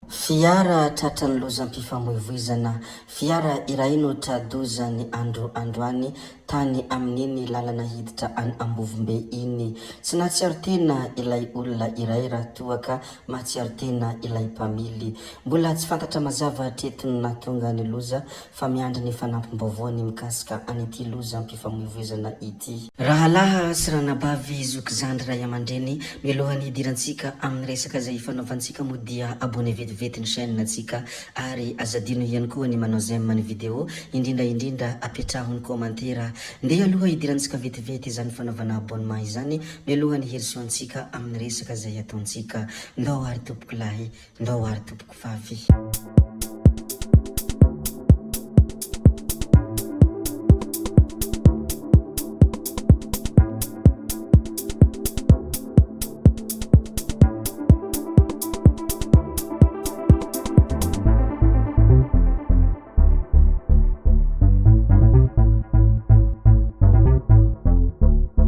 Fiara tratran'ny lozam-pifamoivoizana. Fiara iray no tra-doza ny andro androany tany amin'iny lalana hiditra any Ambovombe iny. Tsy nahatsiaro tena ilay olona iray raha toa ka mahatsiaro tena ilay mpamily. Mbola tsy fantatra mazava hatreto ny nahatonga ny loza fa miandry ny fanampim-baovao ny mikasika an'ity lozam-pifamoivoizana ity. Rahalahy sy ranabavy, zoky zandry, ray aman-dreny, mialohan'ny hidirantsika amin'ny resaka izay hifanaovantsika moa dia abonné vetivety ny chaîne ntsika ary aza adino ihany koa ny manao j'aime ny vidéo, indrindra indrindra apetraho ny commentaire. Ndeha aloha hidirantsika vetivety izany fanaovana abonnement izany mialohan'ny hirosoantsika amin'ny resaka izay ataontsika. Ndao ary tompokolahy Ndao ary tompoko vavy.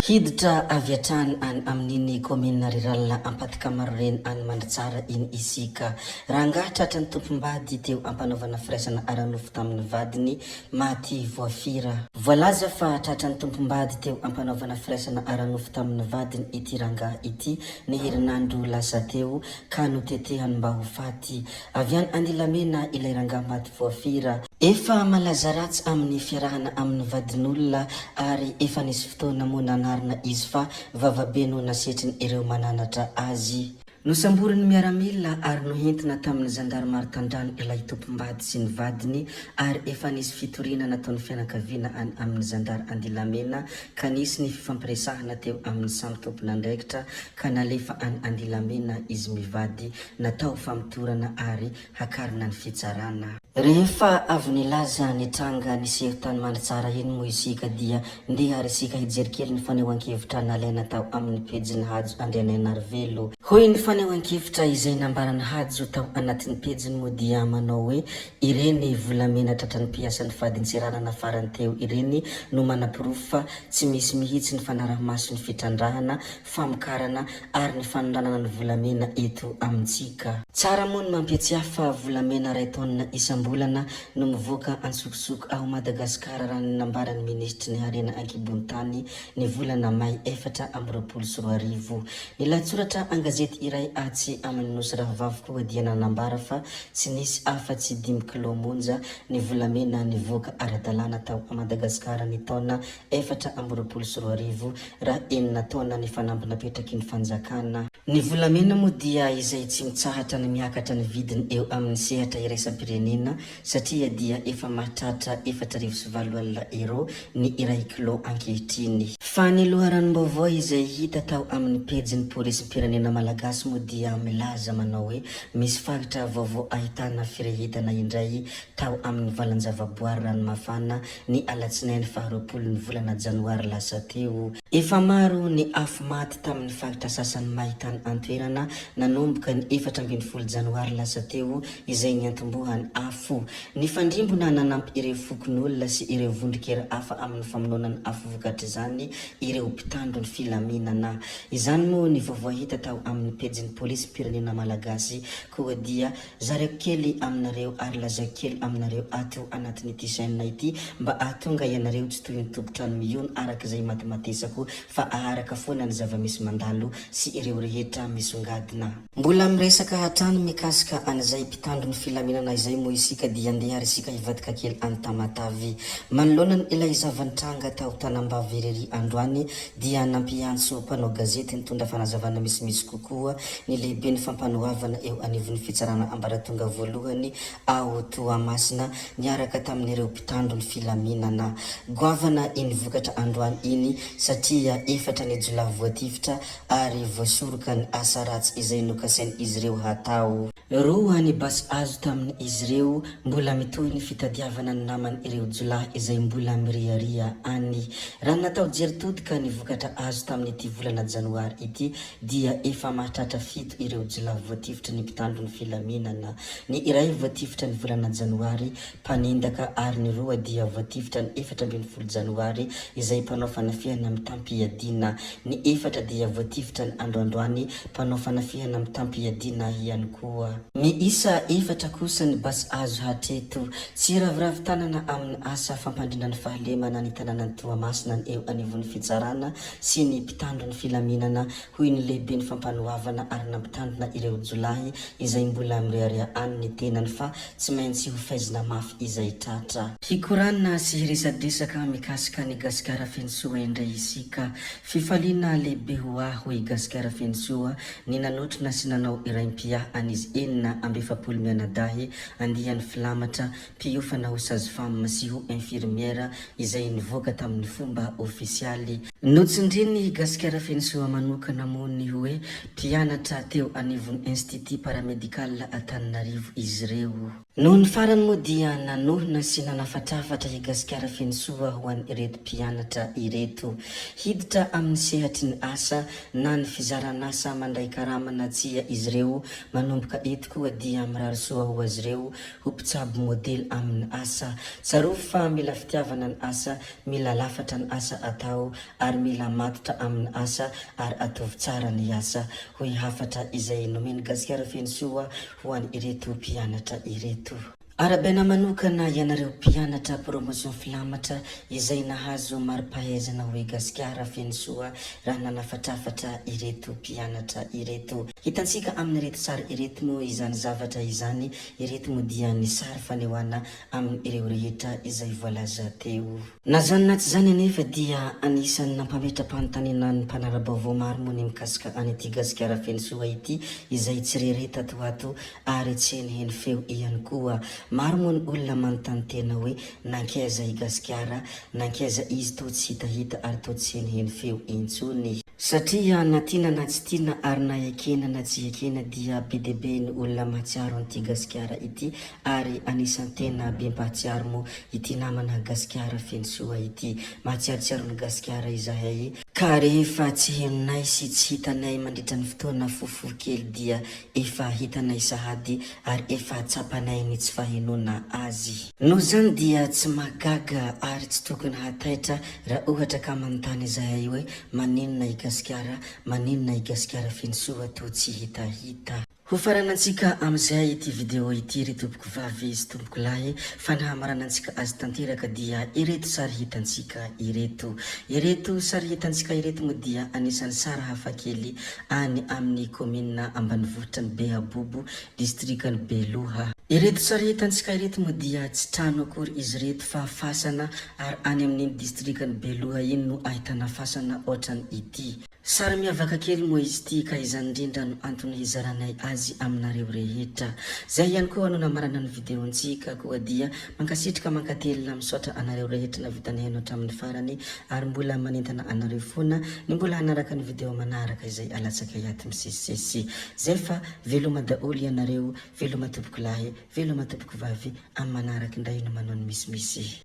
Hiditra avy hatrany any amin'iny kaominina Riralina Ampatikamaroreny any Mandritsara iny isika. Rangahy tratran'ny tompom-bady teo am-panaovana firaisana ara-nofo tamin'ny vadiny, maty voafira. Voalaza fa tratran'ny tompom-bady teo am-panaovana firaisana ara-nofo tamin'ny vadiny ity rangahy ity ny herinandro lasa teo ka notetehany mba ho faty. Avy any Andilamena ilay rangahy maty voafira. Efa malaza ratsy amin'ny fiarahana amin'ny vadin'olona ary efa nisy fotoana moa nanarina izy fa vavabe no nasetriny ireo mananatra azy. Nosamborin'ny miaramila ary nohentina tamin'ny zandarimary tandrano ilay tompom-bady sy ny vadiny ary efa nisy fitoriana nataon'ny fianakaviana any amin'ny zandary Andilamena ka nisy ny fifampiresahana teo amin'ny samy tompon'andraikitra ka nalefa any Andilamena izy mivady Natao famotorana ary hakarina ny fitsarana. Rehefa avy nilaza ny tranga niseho tany Mandritsara iny moa isika dia ndeha ary isika hijery kely ny fanehoan-kevitra nalaina tao amin'ny pejin'i Hajo Andrianainarivelo. Hoy ny fanehoan-kevitra izay nambaran'i Hajo tao anatin'ny pejiny moa dia manao hoe ireny volamena tratran'ny mpiasan'ny fadintseranana farany teo ireny no manaporofo fa tsy misy mihitsy ny fanaraha-maso ny fitrandrahana famokarana ary ny fanondranana ny volamena eto amintsika. Tsara moa ny mampiatsiahy fa volamena iray taonina isam-bolana no mivoaka antsokosoko ao Madagasikara raha ny nambaran'ny minisitry ny harena an-kibon-tany ny volana may 2024. Ny lahatsoratra an-gazety iray atsy amin'ny Nosy Rahavavy koa dia nanambara fa tsy nisy afa-tsy dimy kilao monja ny volamena nivoaka ara-dalàna tao Madagasikara ny taona 2024 raha enina taona ny fanamby napetraky ny fanjakana. Ny volamena moa dia izay tsy mitsahatra ny miakatra ny vidiny eo amin'ny sehatra iraisam-pirenena satria dia efa mahatratra 840 euros ny iray kilao ankehitriny. Fa ny loharanom-baovao izay hita tao amin'ny pejin'ny polisim-pirenena malagasy moa dia milaza manao hoe misy faritra vaovao ahitana firehetana indray tao amin'ny valan-javaboary Ranomafana ny alatsinainy faharoapolo ny volana janoary lasa teo. Efa maro ny afo maty tamin'ny faritra sasany may tany an-toerana nanomboka ny 14 janoary lasa teo izay niantombohan'ny afo. Nifandrimbona nanampy ireo fokonolona sy ireo vondron-kery hafa amin'ny famonoana ny afo vokatr'izany ireo mpitandro ny filaminana. Izany moa ny vaovao hita tao amin'ny pejin'ny polisim-pirenena malagasy koa dia Zaraiko kely aminareo ary lazaiko kely aminareo ato anatin'ity chaîne ity mba ahatonga ianareo tsy toy ny tompon-trano mihono araka izay imatimatesako fa aharaka foana ny zava-misy mandalo sy ireo rehetra misongadina. Mbola miresaka hatrany mikasika an'izay mpitandro ny filaminana izay moa isika dia ndeha ary isika hivadika kely any Tamatave. Manoloana ilay zava-nitranga tao Tanambavy Verrerie androany dia nampiantso mpanao gazety nitondra fanazavana misimisy kokoa ny lehiben'ny fampanoavana eo anivon'ny fitsarana ambaratonga voalohany ao Toamasina niaraka tamin'ireo mpitandro ny filaminana. Goavana iny vokatra androany iny satria efatra ny jiolahy voatifitra ary voasoroka ny asa ratsy izay nokasain'izy ireo hatao. Roa ny basy azo tamin' izy ireo, mbola mitohy ny fitadiavana ny naman' ireo jiolahy izay mbola miriaria any. Raha natao jery todika ny vokatra azo tamin' ity volana janoary ity dia efa mahatratra. Mahatratra fito ireo jiolahy voatifitry ny mpitandro ny filaminana. Ny iray voatifitra ny volana janoary, mpanendaka, ary ny roa dia voatifitra ny 14 janoary, izay mpanao fanafihana mitam-piadiana. Ny efatra dia voatifitra ny androandroany, mpanao fanafihana mitam-piadiana ihany koa. Miisa efatra kosa ny basy azo hatreto. Tsy raviravy tanana amin'ny asa fampandriana ny fahalemana ny tanànan'i Toamasina ny eo anivon'ny fitsarana sy ny mpitandro ny filaminana, hoy ny lehiben'ny fampanoavana ary nampitandrina ireo jiolahy izay mbola mirehareha any ny tenany fa tsy maintsy ho faizina mafy izay tratra. Hikorana sy hiresadresaka mikasika an'i Gasikara Fenosoa indray isika. Fifaliana lehibe ho ahy hoy Gasikara Fenosoa ny nanotrona sy nanao iraim-piahy an'izy 46 mianadahy andiany filamatra mpiofana ho sage-femme sy ho infirmière izay nivoaka tamin'ny fomba ofisialy. Notsindrin'i Gasikara Fenosoa manokana moa ny hoe mpianatra teo anivon'ny Institut Paramedical Antananarivo izy ireo. Noho ny farany moa dia nanohina sy nanafatrafatra i Gasikara Fenosoa ho an'ireto mpianatra ireto. Hiditra amin'ny sehatry ny asa na ny fizaran'asa mandray karama na tsia izy ireo manomboka eto koa dia mirary soa ho azy ireo ho mpitsabo modely amin'ny asa. Tsarovy fa mila fitiavana ny asa, mila lafatra ny asa atao ary mila matotra amin'ny asa ary ataovy tsara ny asa, hoy hafatra izay nomen'i Gasikara Fenosoa ho an'ireto mpianatra ireto. Arahabaina manokana ianareo mpianatra promotion filamatra izay nahazo mari-pahaizana hoy Gasikara Fenosoa raha nanafatrafatra ireto mpianatra ireto. Hitantsika amin'ireto sary ireto moa izany zavatra izany, ireto moa dia ny sary fanehoana amin'ireo rehetra izay voalaza teo. Na izany na tsy izany anefa dia anisan'ny nampametra-panontaniana ny mpanara-baovao maro moa ny mikasika an'ity Gasikara Fenosoa ity izay tsy re re tato ho ato ary tsy heniheny feo ihany koa. Maro moa ny olona manontany tena hoe nankaiza i Gasikara, nankaiza izy toa tsy hitahita ary toa tsy heniheny feo intsony. Satria na tiana na tsy tiana ary na ekena na tsy ekena dia be dia be ny olona mahatsiaro an'ity Gasikara ity ary anisan'ny tena be mpahatsiaro moa ity namana Gasikara Fenosoa ity. Mahatsiarotsiaro ny Gasikara izahay ka rehefa tsy henonay sy tsy hitanay mandritra ny fotoana fohifohy kely dia efa hitanay sahady ary efa tsapanay ny tsy fahenoana azy. Noho izany dia tsy mahagaga ary tsy tokony hahataitra raha ohatra ka manontany izahay hoe maninona i Gasikara, maninona i Gasikara Fenosoa toa tsy hitahita. Ho faranantsika amin'izay ity video ity ry tompoko vavy sy tompoko lahy fa ny hamaranantsika azy tanteraka dia ireto sary hitantsika ireto. Ireto sary hitantsika ireto moa dia anisan'ny sary hafakely any amin'ny kaominina ambanivohitra ny Behabobo, distrikan'i Beloha. Ireto sary hitantsika ireto moa dia tsy trano akory izy ireto fa fasana ary any amin'iny distrikan'i Beloha iny no ahitana fasana ohatran ity. Sary miavaka kely moa izy ity ka izany indrindra no antony hizaranay azy aminareo rehetra. Zay ihany koa no namarana ny video-ntsika koa dia mankasitrka mankatelina misaotra anareo rehetra navita nihaino hatramin'ny farany ary mbola manentana anareo foana ny mbola hanaraka ny video manaraka izay alatsakay ato misesisesy. Zay fa veloma daholo ianareo, veloma tompoko lahy, veloma tompoko vavy, amin'ny manaraka indray no manao ny misimisy.